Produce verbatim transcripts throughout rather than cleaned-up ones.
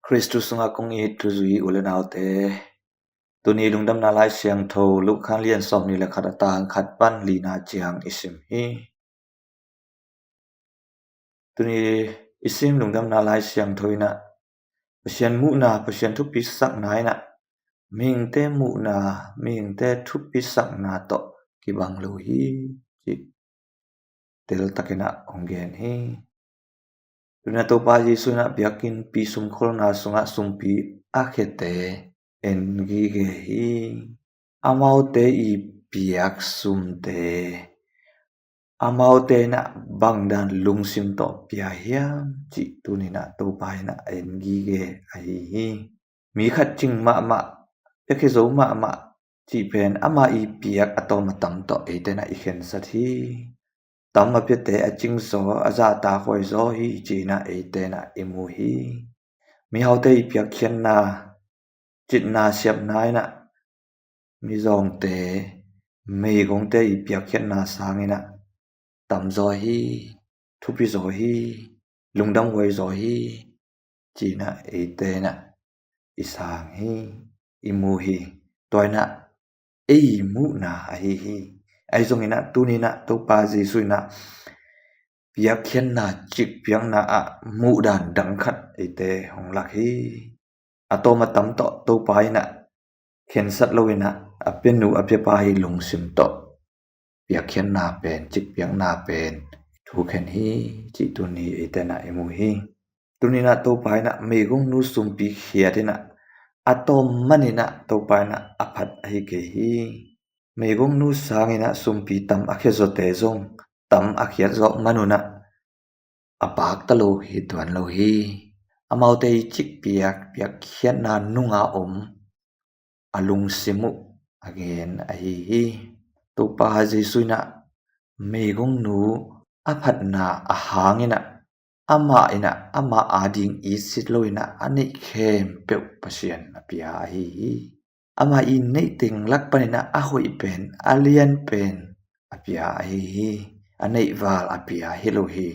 Khristu sungah kong it thuzui u le naute, tuni Lungdamna Lai Siangtho Luka lian sawmnih le khat a tang khat pan lina ciang i sim hi. Tuni i sim Lungdamna Lai Siangtho in ah Pasian muhna, Pasian thupisakna in ah mihingte muhna, mihingte thupisakna tawh kibang lo hi, cih teltakin ah hong gen hi. Tuni in ah Topa Jesuh in ah biakinnpi sumkholna sungah sumpi a khiate en gige hi. Amaute i piak sumte amaute in ah bangdan lungsim tawh pia hiam, cih tuni in ah Topa in ah en gige ahi hi. Mi khat cing mahmah, piakhia zo mahmah cih pen ama i piak a tawm a tam tawh eite in ah i khensat hi. Tam a piate a cingzaw, a zahtak huaizaw hi, ci in ah eite in ah i mu hi. Mihaute i piakkhiatna, citna siamna in ah mizawngte, meigongte i piakkhiatna sangin ah tamzaw hi, thupizaw hi, lungdamhuaizaw hi, ci in ah eite in ah i sang hi, i mu hi. Tua in ah ei muhna ahi hi. Ahi zongin ah tuni in ah Topa Jesuh in ah piakkhiatna, cikpiakna ah muhdan dang khat eite hong lak hi. A tawm a tam tawh Topa in ah khensat lo in ah a pianu a piapa i lungsim tawh piakkhiatna pen, cikpiakna pen thukhen hi, cih tuni eite in ah i mu hi. Tuni in ah Topa in ah meigongnu sumpi khiat in ah a tawm man in ah Topa in ah a phat ahi kei hi. Meigongnu sangin ah sumpi tam a khiat zawte zong tam a khiat zawh man un ah a pakta lo hi tuan lo hi. Amaute i cikpiak, piakkhiatna nunga om a lungsim uh a gen ahi hi. Topa Jesuh in ah meigongnu a phatna a hangin ah amah in ah amah ading i sit lo in ah a neih khempeuh Pasian a pia ahi hi. Amah i neih teng lak panin ah a hoih pen, a lian pen a pia ahi hi. A neihval a pia hi lo hi.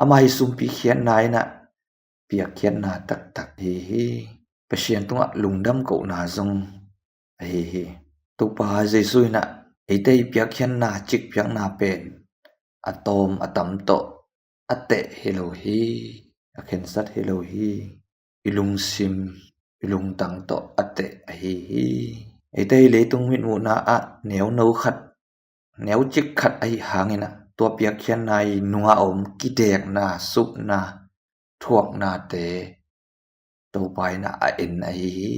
Amah i sumpi khiatna in ah piakkhiatna taktak hi hi. Pasian tungah lungdam kohna zong ahi hi. Topa Jesuh in ah eite i piakkhiatna, cikpiakna pen a tawm a tam tawh a teh hi lo hi, a khensat hi lo hi. I lungsim, i lungtang tawh a teh ahi hi. Eite i leitung mitmuhna ah neuno khat, neucik khat ahi hangin ah tua piakkhiatna i nunga om kidekna, supna, thuaknate Topa in ah a en ahi hi.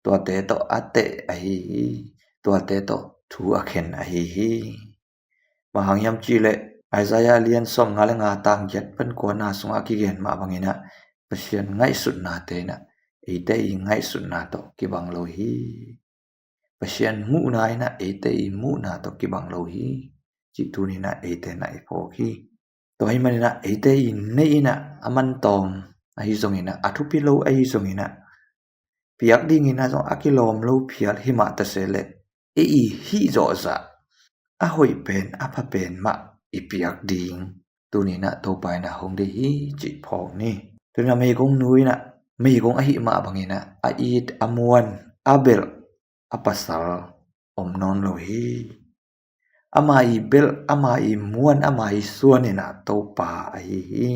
Tuate tawh a teh ahi hi. Tuate tawh thu a khen ahi hi. Bang hang hiam cih leh Isaiah lian sawmnga le nga tang giat pan kuana sungah a kigen mah bangin ah Pasian ngaihsutnate in ah eite i ngaihsutna tawh kibang lo hi. Pasian muhna in ah eite i muhna tawh kibang lo hi, cih tuni in ah eite in ah i phawk hi. Tua ahih manin ah eite i neih in ah a man tawm ahi zongin ah, a thupi lo ahi zongin ah, piak dingin ah zong a kilawm lo phial hi mah ta se leh, ei i hih zawhzah a hoih pen, a pha pen mah i piak ding tuni in ah Topa in ah hong deih hi, cih phawk ni. Tuni in ah meigongnu in ah meigong ahih mah bangin ah a it, a muan, a belh a pasal om nawn lo hi. Ama i belh, ama i muan, ama i suan in ah Topa ahi hi.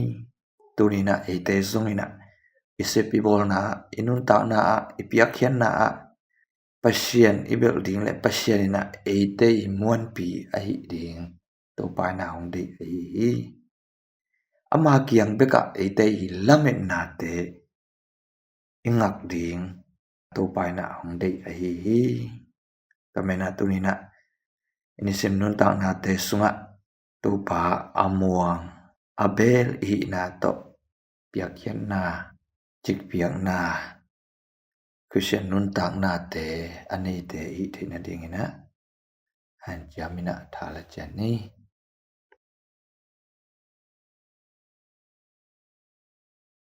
Tuni in ah eite zong in ah i sep i bawlna ah, i nuntakna ah, i piakkhiatna ah Pasian i belh ding le Pasian in ah eite i muanpi ahih ding Topa in ah hong deih ahi hi. Ama kiang bekah eite i lametnate i ngak ding Topa in ah hong deih ahi hi. Tua manin ah tuni in ah i nisim nuntaknate sungah Topa a muang, a belh i hihna tawh piakkhiatna, cikpiakna, Khristian nuntaknate a neite i hih theih nadingin ah hanciam in ah tha la ciat ni.